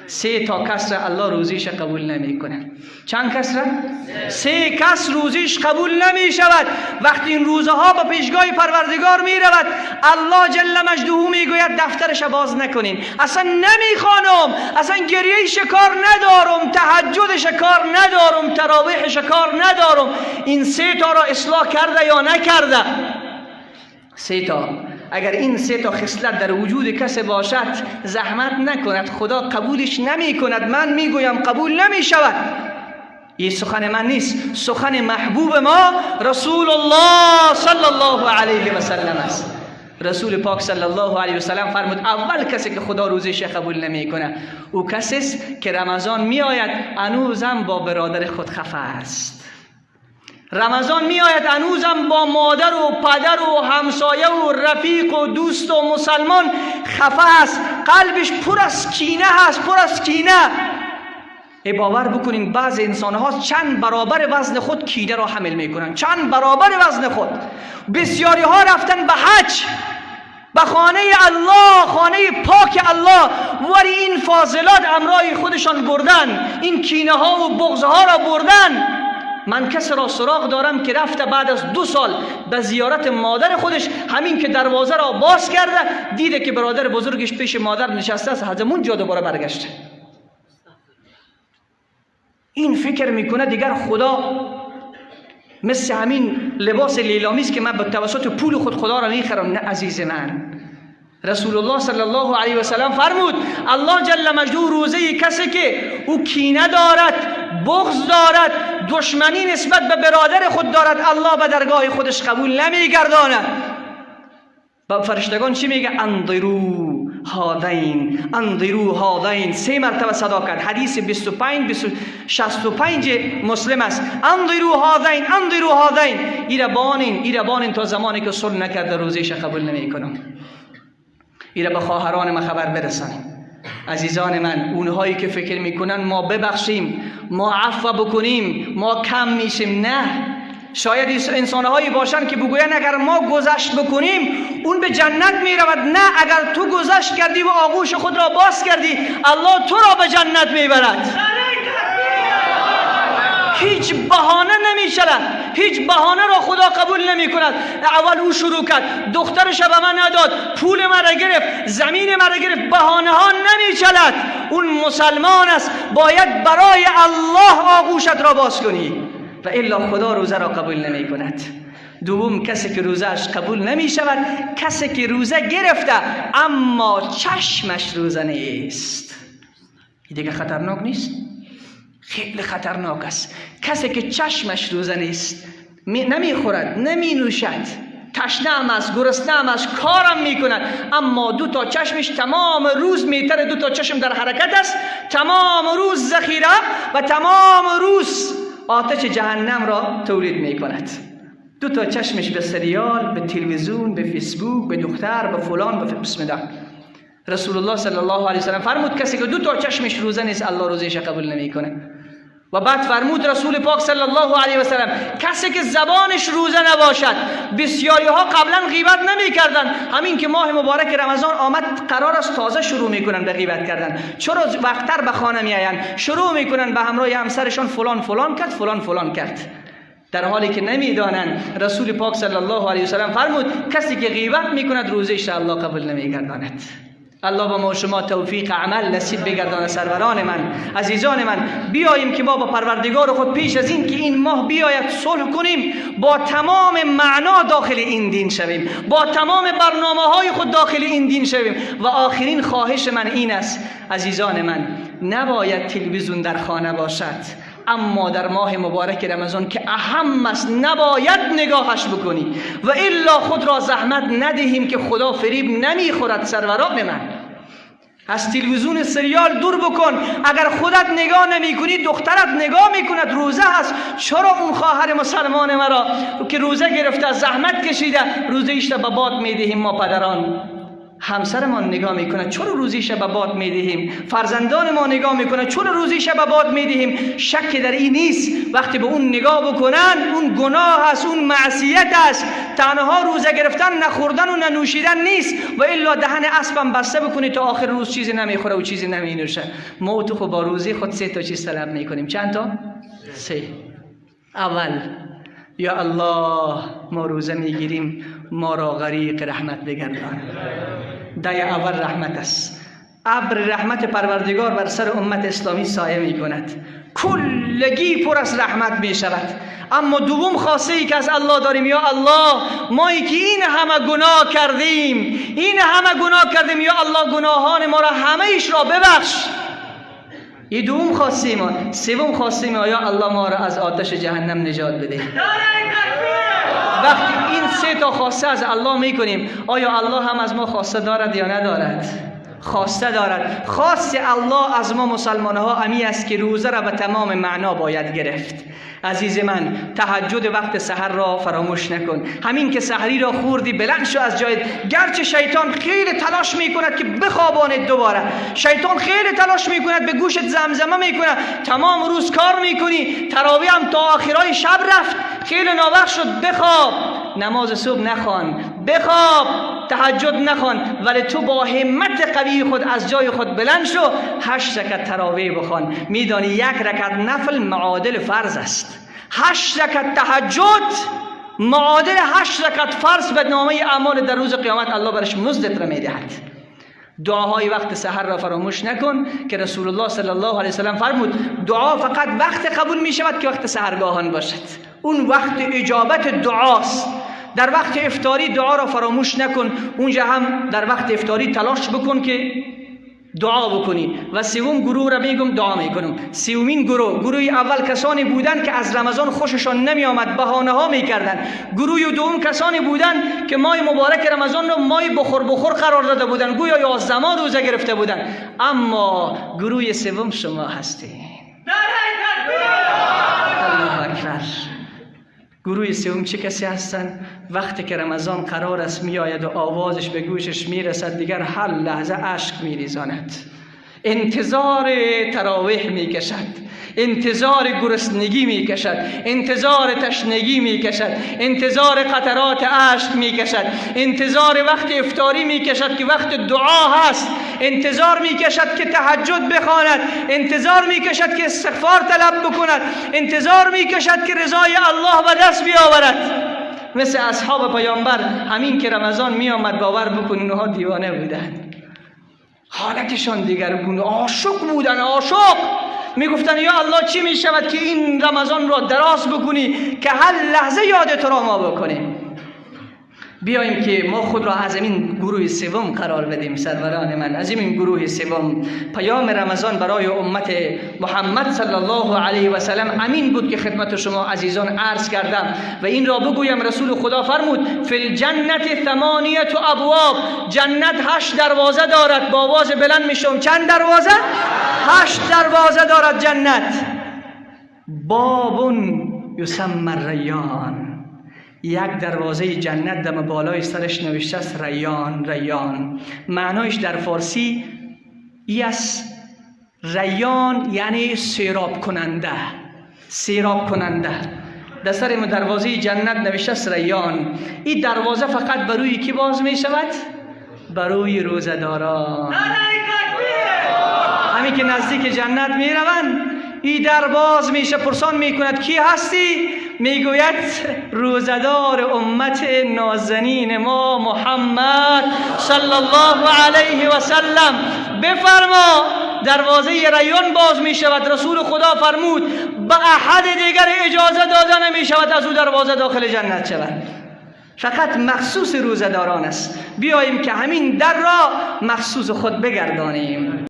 سه تا کس را الله روزیش قبول نمیکنه. چند کس را؟ سه کس روزیش قبول نمی شود. وقتی این روزه ها به پیشگاه پروردگار می رود، الله جل مجده می گوید دفترش باز نکنین، اصلا نمیخوانم، اصلا گریه شکار ندارم، تهجد شکار ندارم، تراویح شکار ندارم. این سه تا را اصلاح کرده یا نکرده؟ سه تا. اگر این سه تا خصلت در وجود کسی باشد، زحمت نکند، خدا قبولش نمی کند. من میگویم قبول نمی شود. این سخن من نیست، سخن محبوب ما رسول الله صلی الله علیه و سلم است. رسول پاک صلی الله علیه و سلم فرمود اول کسی که خدا روزش قبول نمیکنه او کسی است که رمضان میآید هنوزم با برادر خود خفه است. رمضان میآید هنوزم با مادر و پدر و همسایه و رفیق و دوست و مسلمان خفه است، قلبش پر از کینه است، پر از کینه. ای باور بکنین بعض انسان ها چند برابر وزن خود کینه را حمل میکنن، چند برابر وزن خود. بسیاری ها رفتن به حج، به خانه الله، خانه پاک الله، ولی این فاضلات امرای خودشان بردن، این کینه ها و بغض ها را بردن. من کس را سراغ دارم که رفته بعد از 2 سال به زیارت مادر خودش، همین که دروازه را باز کرده دیده که برادر بزرگش پیش مادر نشسته است، از اون جا دوباره برگشته. این فکر میکنه دیگر خدا مثل همین لباس لیلامی است که من به توسط پول خود خدا را میخرم. نه عزیز من، رسول الله صلی الله علیه و سلم فرمود الله جل مجده روزه کسی که او کینه دارد، بغض دارد، دشمنی نسبت به برادر خود دارد، الله به درگاه خودش قبول نمیگرداند. با فرشتگان چی میگه؟ انظروا هذین، انظروا هذین. 3 مرتبه صدا کرد. حدیث 25 65 مسلم است. انظروا هذین، انظروا هذین. ایره بانین، ایره بانین تا زمانی که صلح نکرده روزیش قبول نمیکنم. ایره به خواهران ما خبر برسانیم. عزیزان من، اونهایی که فکر میکنن ما ببخشیم، ما عفو بکنیم، ما کم میشیم، نه. شاید انسانهایی باشن که بگوین اگر ما گذشت بکنیم اون به جنت میرود. نه، اگر تو گذشت کردی و آغوش خود را باز کردی، الله تو را به جنت میبرد. هیچ بهانه نمیشود، هیچ بهانه را خدا قبول نمی کند. اول او شروع کرد، دخترش به من نداد، پول مرا گرفت، زمین مرا گرفت. بهانه ها نمیچلد. اون مسلمان است، باید برای الله آغوشت را باز کنی و الا خدا روزه را قبول نمی کند. دوم، کسی که روزه‌اش قبول نمی شود، کسی که روزه گرفته اما چشمش روزه نیست. این دیگه خطرناک نیست؟ خیلی خطرناک است. کسی که چشمش روزه نیست، نمیخورد، نمی نوشد، تشنه هم است، گرسنه هم است، کارم میکند، اما 2 تا چشمش تمام روز میتر، 2 تا چشم در حرکت است، تمام روز ذخیره و تمام روز آتش جهنم را تولید میکند. 2 تا چشمش به سریال، به تلویزیون، به فیسبوک، به دختر، به فلان، به بسم الله. رسول الله صلی الله علیه و سلم فرمود کسی که 2 تا چشمش روزه نیست، الله روزیش قبول نمیکنه. و بعد فرمود رسول پاک صلی الله علیه و سلم کسی که زبانش روزه نباشد. بسیاری ها قبلا غیبت نمیکردن، همین که ماه مبارک رمضان آمد قرار است تازه شروع میکنن به غیبت کردن. چرا وقتتر به خانه میآیند، شروع میکنن به همراه همسرشان فلان فلان کرد، فلان فلان کرد، در حالی که نمیدانند. رسول پاک صلی الله علیه و سلم فرمود کسی که غیبت میکند روزه الله قبول نمیگرداند. الله با ما شما توفیق عمل نصیب بگردانه. سروران من، عزیزان من، بیاییم که ما با پروردگار خود پیش از این که این ماه بیاید صلح کنیم، با تمام معنا داخل این دین شویم، با تمام برنامه های خود داخل این دین شویم. و آخرین خواهش من این است عزیزان من، نباید تلویزیون در خانه باشد، اما در ماه مبارک رمضان که اهم است نباید نگاهش بکنی و الا خود را زحمت ندهیم که خدا فریب نمیخورد. سروران من، از تلویزیون سریال دور بکن. اگر خودت نگاه نمی کنی دخترت نگاه میکند. روزه هست، چرا اون خواهر مسلمان مرا که روزه گرفته، زحمت کشیده، روزه ایش را به باد میدهیم ما پدران؟ همسرمان نگاه میکنه چرا روزیش به باد میدهیم، فرزندان ما نگاه میکنه چرا روزیش به باد میدهیم. شک در این نیست وقتی به اون نگاه بکنن اون گناه است، اون معصیت است. تنها روزه گرفتن نخوردن و ننوشیدن نیست و الا دهن اسبم بسته بکنی تا آخر روز چیزی نمیخوره و چیزی نمینوشه. ما تو خود با روزی خود 3 تا چیز طلب میکنیم. چند تا؟ 3. اول، یا الله ما روزه میگیریم ما را غریق رحمت بگردان. دای اول رحمت است. ابر رحمت پروردگار بر سر امت اسلامی سایه می کند، کلگی پر از رحمت می شود. اما دوم خواسته ای که از الله داریم، یا الله ما که این همه گناه کردیم، این همه گناه کردیم، یا الله گناهان ما را همه ایش را ببخش. این دوم خواسته ما. سوم خواسته ما، یا الله ما را از آتش جهنم نجات بده. وقتی این 3 تا خواسته از الله میکنیم، آیا الله هم از ما خواسته دارد یا ندارد؟ خواسته دارد. خواست الله از ما مسلمان ها امی است که روزه را به تمام معنا باید گرفت. عزیز من، تهجد وقت سحر را فراموش نکن. همین که سحری را خوردی بلند شو از جایت. گرچه شیطان خیلی تلاش میکند که بخواباند دوباره، شیطان خیلی تلاش میکند به گوشت زمزمه میکند، تمام روز کار میکنی، تراویح هم تا آخرای شب رفت، خیلی ناوقت شد، بخواب، نماز صبح نخوان، بخواب، تهجد نخوان، ولی تو با همت قوی خود از جای خود بلند شو، 8 رکعت تراویح بخوان. میدانی 1 رکعت نفل معادل فرض است، 8 رکعت تهجد معادل 8 رکعت فرض به نامه اعمال در روز قیامت الله برش مزدت را میدهد. دعاهای وقت سحر را فراموش نکن که رسول الله صلی الله علیه وسلم فرمود دعا فقط وقت قبول می شود که وقت سحرگاهان باشد، اون وقت اجابت دعاست. در وقت افطاری دعا را فراموش نکن، اونجا هم در وقت افطاری تلاش بکن که دعا بکنی. و سوم گروه را میگم دعا میکنم. سومین گروه، گروه اول کسانی بودند که از رمضان خوششان نمی آمد، بهانه ها میکردند. گروه دوم کسانی بودند که ماه مبارک رمضان را ماه بخور بخور قرار داده بودند، گویا 11 ماه روزه گرفته بودند. اما گروه سوم شما هستید. الله اکبر. گروه سوم چه کسی هستند؟ وقتی که رمضان قرار است میآید و آوازش به گوشش میرسد، دیگر هر لحظه اشک میریزاند، انتظار تراویح میکشد، انتظار گرسنگی میکشد، انتظار تشنگی میکشد، انتظار قطرات اشک میکشد، انتظار وقت افطاری میکشد که وقت دعا هست، انتظار میکشد که تهجد بخواند، انتظار میکشد که استغفار طلب بکند، انتظار میکشد که رضای الله به دست بیاورد. مثل اصحاب پیامبر، همین که رمضان میآمد باور بکن اینها دیوانه بودند، حالتشان دیگرگون، عاشق بودن، عاشق. میگفتن یا الله چی میشود که این رمضان را دراز بکنی که هر لحظه یاد تو را ما بکنیم. بیاییم که ما خود را از این گروه سوم قرار بدیم. سروران من، از این گروه سوم پیام رمضان برای امت محمد صلی الله علیه و سلم امین بود که خدمت شما عزیزان عرض کردم. و این را بگویم رسول خدا فرمود فی الجنت 8 ابواب، جنت 8 دروازه دارد. با آواز بلند میشم، چند دروازه؟ 8 دروازه دارد جنت. باب یسمى الریان، یک دروازه جنت دم بالای سرش نوشته است ریان. ریان معنایش در فارسی یس، ریان یعنی سیراب کننده، سیراب کننده. در سر دروازه جنت نوشته است ریان. این دروازه فقط بروی کی باز می شود؟ بروی روزه‌داران. همین که نزدیک جنت می روند این در باز میشه، پرسان میکند کی هستی؟ میگوید روزه‌دار امت نازنین ما محمد صلی الله علیه و سلم. بفرما. دروازه ریان باز میشود. رسول خدا فرمود به احد دیگر اجازه داده نمیشود از او دروازه داخل جنت شود، فقط مخصوص روزه‌داران است. بیاییم که همین در را مخصوص خود بگردانیم.